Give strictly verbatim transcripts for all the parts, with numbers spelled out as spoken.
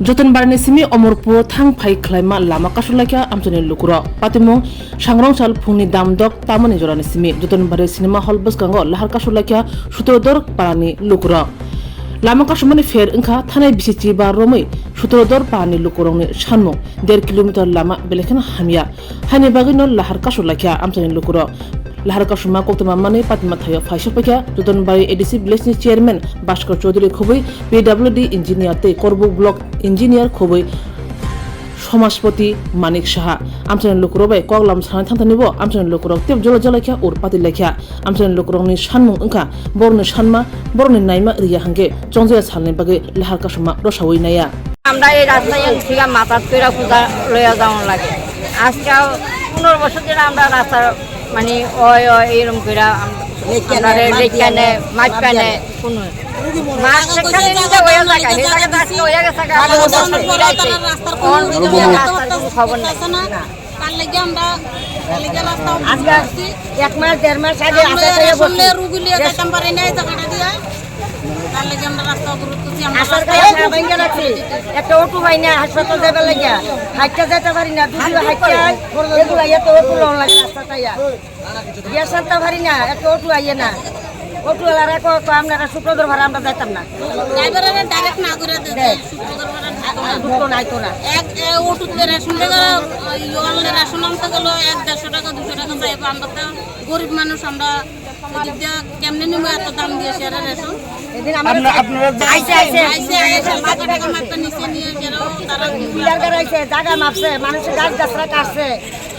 Jotonbarini simi Omorpur thang phai khlaima lama kasulaikha amchaini lukurok. Patimung Sangrongsal phungni damdok tamani jorani simi Jotonbari cinema hall bwskango lahar kasulaikha Sutrodor parani lukurok. Lama kasumani pher wngkha thanai bisichi ba romwi Sutrodor parani lukurokni sanmung der kilometer lama belai kheno hamya. Haini bagwino lahar kasulaikha amchaini lukurok. Lahar kasuma koktwma manwi patima thaio phaisok paikha Jotonbari A D C village ni chairman Bhaskar Chaudhary khobwi P W D engineer tei Korbuk block engineer khobwi Somaspoti Manik Saha. Amchaini lukurok bai koklam sanai thangthanibo amchaini lukurok tep jolo jolaikha ur patilaikha. Amchaini lukurokni sanmung wngkha borokni sanma, borokni naima riya hwnkhe chongjaya salni bagwi lahar kasuma rosawi naiya. আমরা এই রাস্তায় এক বিঘা মাথার তৈরা পূজা লইয়া যাওয়ার লাগে। আজকে পনেরো বছর ধরে আমরা রাস্তার মানে ওই ওই এইরকম করে আমরা লেখানে মাঝখানে কোনো মাছ সেখানে নিতে হয়ে থাকে, এই জায়গাটা আজকে হয়ে গেছে গা, পনেরো বছর ফিরাইছে। কোন রাস্তার কোনো খবর নাই। তার লাগি আমরা তার লাগি রাস্তা আজকে এক মাস দেড় মাস আগে আমরা আসা তাই রেশন বলছি। নিয়ে রুগী নিয়ে যেতাম পারি না এই জায়গাটা দিয়ে। তার লাগি আমরা রাস্তা অবরোধ করছি। আমরা আসার রাস্তা কাছে অবরোধ ভাঙ্গা রাখছি। একটা অটো পাই না হাসপাতাল যাবার লাগিয়া। হাইটটা যেতে পারি না, দুধ হাইটটা। এগুলা এত অটো লওয়া লাগে রাস্তা তাইয়া। বিয়া সারতে পারি না, একটা অটো আইয়ে না। অটো ওয়ালারা কো, কো, আপনারা শুক্রবার ভাড়া আমরা যাইতাম না। ড্রাইভাররা ডাইরেক্ট না করে দেয়, দে। শুক্রবার ভাড়া ঢুকতো না, আইতো না। এক, এ, অটোতে রেশন থেকে, ইয়ে, রেশন আনতে গেল এক দেড়শো টাকা, দুশো টাকা চাইবো। আমরা তো গরিব মানুষ, আমরা এদিক দিয়ে কেমনে নিবো এত দাম দিয়ে সেরা রেশন? এদিন আমার আপনারা আইসে, আইসে। আইসে, আইসে, টাকা মাত্র নিচে নিয়ে গেল, তারা পিলার গাড়াইছে, জায়গা মাপছে, মানুষের গাছ গাছরা কাটছে,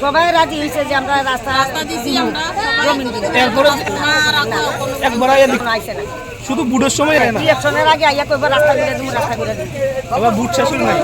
সবাই রাজি হয়েছে যে আমরা রাস্তা রাস্তা দিছি আমরা, জমিন দিই। এরপরে আর কোনো একবার আইয়া দেখ-, কোনো আইসে না। শুধু ভোটের সময় আয় না। ইলেকশনের আগে আইয়া কইবো রাস্তা করে দিবো, রাস্তা করে দিবো। আবার ভোট শেষ হলে নাই।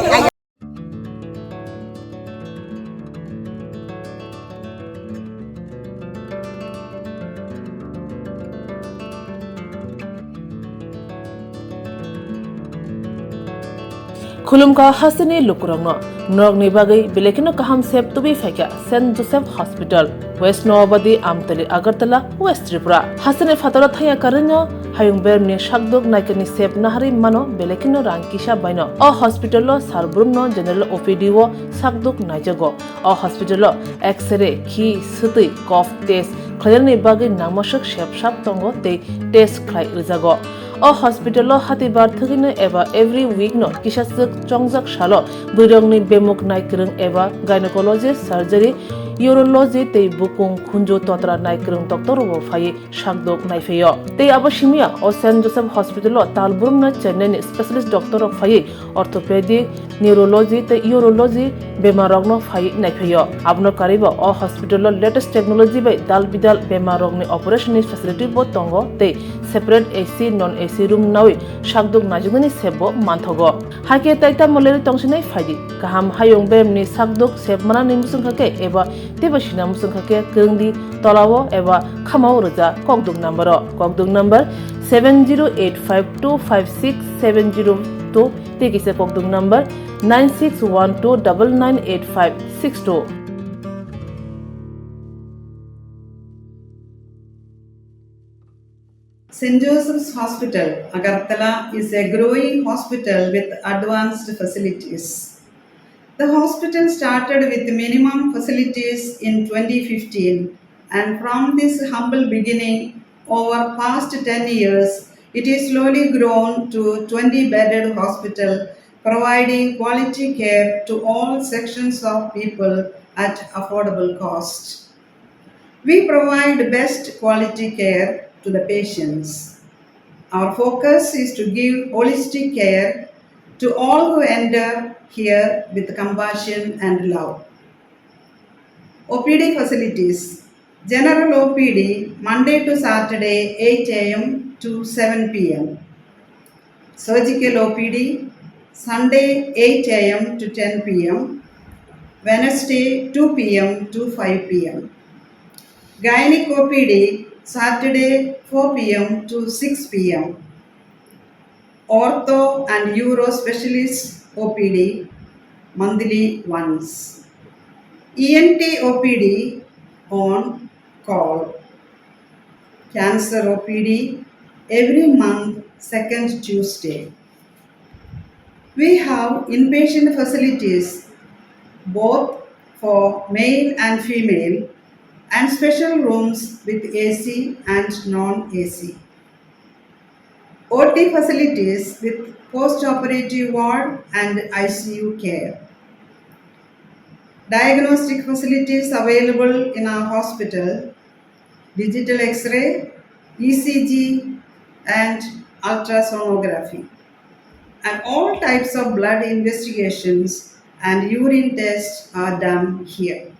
Khulumkha hasteni lukurokno, norokni bagwi belai kheno kaham sep tubui phaikha Saint Joseph Hospital, West Noabadi, Amtali, Agartala, West Tripura. Hasteni phataro thangya karwino hayung beremni sakduk naikani sep naharwi mano belai kheno rang kisa baino. O hospital-o sar brumno general O P D-o sakduk naijago. O hospital-o X-ray, khi, swtwi, cough test khlainani bagwi nangmaswk sep sap tongo tei test khlai rwjago. O hospital-o hatibar thwgwino eba every week-no kisaswk chongjak salo bwrwirokni bemuk naikwrwng eba gynecologist, surgery, urology tei bukung khunju totra naikwrwng doctor-rokbo phaiwi sakduk naiphaio. Tei abo simiya o Saint Joseph Hospital-o tal brumno Chennai-ni specialist doctor-rok phaiwi orthopedic, neurology tei urology bemarrokno phaiwi naiphaio. Abono karwibo o hospital-o latest technology bai dal bidal bemarrokni operation-ni facility-bo tongo tei separate A C, non A C room nawi sakduk naijaknani sepbo manthogo. Hakhe tai tamo lerwi tongsinai phaidi. Kaham hayung beremni sakduk sep manani mwswngkha khe eba teibo sina mwswngkha khe kwrwngdi tolao eba khamao rwja kokduk number-o. Kokduk number seven zero eight five two five six seven zero two tei kisa kokduk number nine six one two double nine eight five six two. Saint Joseph's Hospital, Agartala is a growing hospital with advanced facilities. The hospital started with minimum facilities in twenty fifteen, and from this humble beginning, over past ten years, it is slowly grown to twenty bedded hospital, providing quality care to all sections of people at affordable cost. We provide best quality care to the patients. Our focus is to give holistic care to all who enter here with compassion and love. O P D facilities. General O P D, Monday to Saturday, eight A M to seven P M. Surgical O P D, Sunday, eight A M to ten P M, Wednesday, two P M to five P M. Gynec O P D, Saturday, four P M to six P M. Ortho and Uro Specialist O P D, monthly once. E N T O P D on call. Cancer O P D every month, second Tuesday. We have inpatient facilities both for male and female and special rooms with A C and non-A C. O T facilities with post-operative ward and I C U care. Diagnostic facilities available in our hospital, digital X-ray, E C G, and ultrasonography. And all types of blood investigations and urine tests are done here.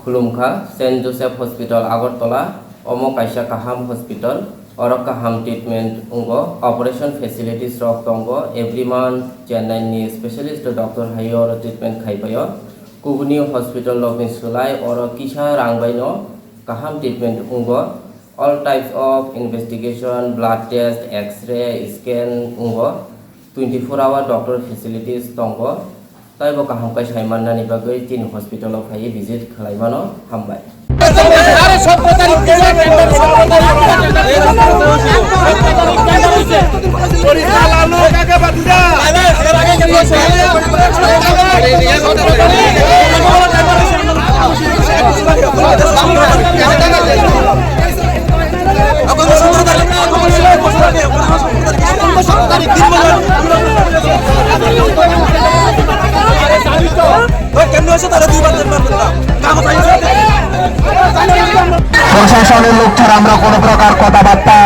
Khulumkha, Saint Joseph Hospital, Agartala. Omo kaisa kaham hospital. Oro kaham treatment wngo. Operation facilities rok tongo. Every month Chennai ni specialist doctor hai oro treatment khai paio. Kubuni hospital rokni sulai oro kisa rang bai no kaham treatment wngo. All types of investigation, blood test, X-ray, scan wngo. Twenty four hour doctor facilities tongo. Taibo kaham khe sai mannani bagwi chini hospital o phaiwi visit khlai mano. Hambai. প্রশাসনের লোক ছাড়া আমরা কোনো প্রকার কথাবার্তা,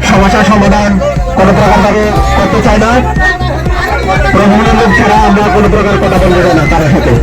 সমস্যা সমাধান কোনো প্রকার ভাবে করতে চাই না। প্রশাসনের লোক ছাড়া আমরা কোনো প্রকার কথা বলতে চাই না তার সাথে।